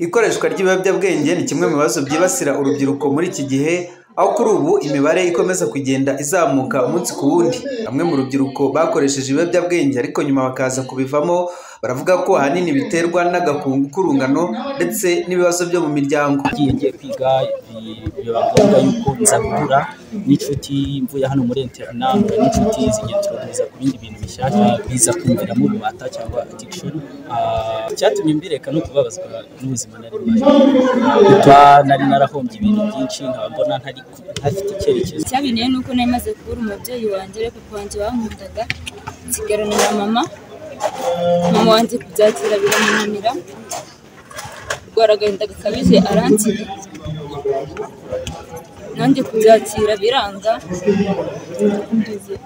Ikoreshwa ry'ibiyobyabwenge ni kimwe mu bibazo byibasira urubyiruko muri iki gihe, aho kuri ubu imibare ikomeza kugenda izamuka umunsi ku wundi. Bamwe mu rubyiruko bakoresheje ibiyobyabwenge ariko nyuma bakaza kubivamo, baravuga ko ahanini biterwa n'agakungu k'urungano ndetse n'ibibazo byo mu miryango. Ngiye kwiga biba ngombwa yuko nza guhura n'inshuti mvuye hano muri interna, mpura n'inshuti zigenturuza ku bindi bintu bishyashya biza kumviramo ububata cyangwa addiction. Icyatumye mbireka no kubabazwa n'ubuzima nari mbayeho, nari narahombye ibintu byinshi, nkaba mbona ntafite icyerekezo. Icyabinteye ni uko nari maze kubura umubyeyi wanjye, ariko papa wanjye bankundaga, nsigarana na mama. Mama wanjye kubyakira biramunanira, rwara agahinda gakabije aransiga, nanjye kubyakira biranga,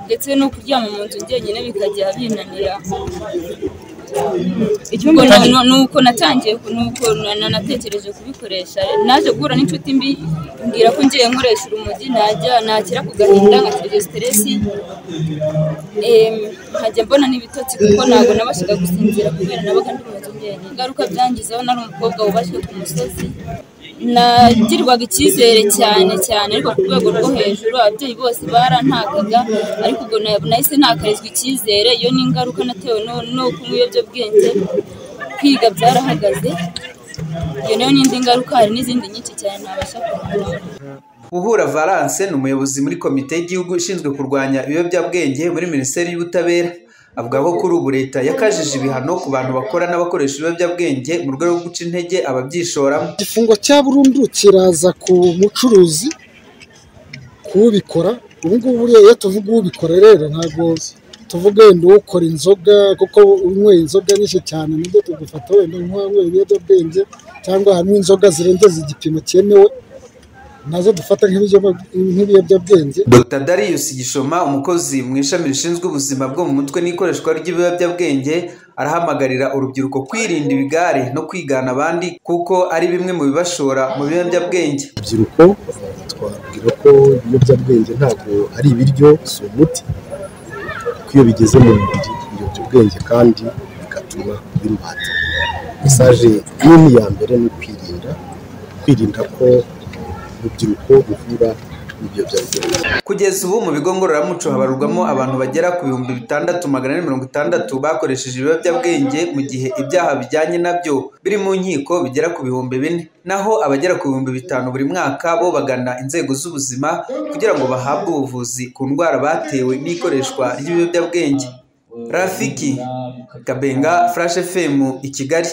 ndetse no kuryama mu nzu njyenyine bikajya binanira. Nuko natangiye, nuko natekereje kubikoresha, naje guhura n'inshuti mbi mbwira ko ngiye nkoresha urumogi, najya nakira ku gahinda nkakira stress, nkajya mbona n'ibitotsi kuko ntabwo nabashaga gusinzira kubera nabaga ndi mu nzu njyenyine. Ingaruka byangizeho, nari umukobwa wubashywe ku musozi, nagirwaga icyizere cyane cyane ariko ku rwego rwo hejuru, ababyeyi bose barantakaga, ariko ubwo nahise ntakarizwa icyizere. Iyo ni ingaruka natewe no kunywa ibiyobyabwenge, kwiga byarahagaze, iyo nayo ni indi ngaruka, hari n'izindi nyinshi cyane ntabasha kurondora. Buhura Valence ni umuyobozi muri komite y'igihugu ishinzwe kurwanya ibiyobyabwenge muri Minisiteri y'Ubutabera. Avuga ko kuri ubu leta yakajije ibihano ku bantu bakora n'abakoresha ibiyobyabwenge mu rwego rwo guca intege ababyishoramo. Igifungo cya burundu kiraza ku mucuruzi, kuwubikora. Ubu ngubu buriya iyo tuvuga uwubikora rero ntabwo tuvuga wenda ukora inzoga, kuko unyweye inzoga nyinshi cyane nibyo tugufata wenda nk'uwanyweye ibiyobyabwenge, cyangwa harimo inzoga zirengeje igipimo cyemewe nazo dufata nk'ibiyobyabwenge. Dr Darius Gishoma, umukozi mu ishami rishinzwe ubuzima bwo mu mutwe n'ikoreshwa ry'ibiyobyabwenge, arahamagarira urubyiruko kwirinda ibigare no kwigana abandi kuko ari bimwe mu bibashora mu biyobyabwenge. Urubyiruko twabwira ko ibiyobyabwenge ntabwo ari ibiryo, si umuti, kuko iyo bigeze mu mubiri ibiyobyabwenge kandi bigatuma bimbata. Mesaje nini ya mbere ni kwirinda ko urubyiruko ruhura n'ibiyobyabwenge. Kugeza ubu mu bigo ngororamuco habarurwamo abantu bagera ku 6460 bakoresheje ibiyobyabwenge, mu gihe ibyaha bijyanye nabyo biri mu nkiko bigera ku 4000, naho abagera ku 5000 buri mwaka bo bagana inzego z'ubuzima kugira ngo bahabwe ubuvuzi ku ndwara batewe n'ikoreshwa ry'ibiyobyabwenge. Rafiki Kabenga, Flash FM i Kigali.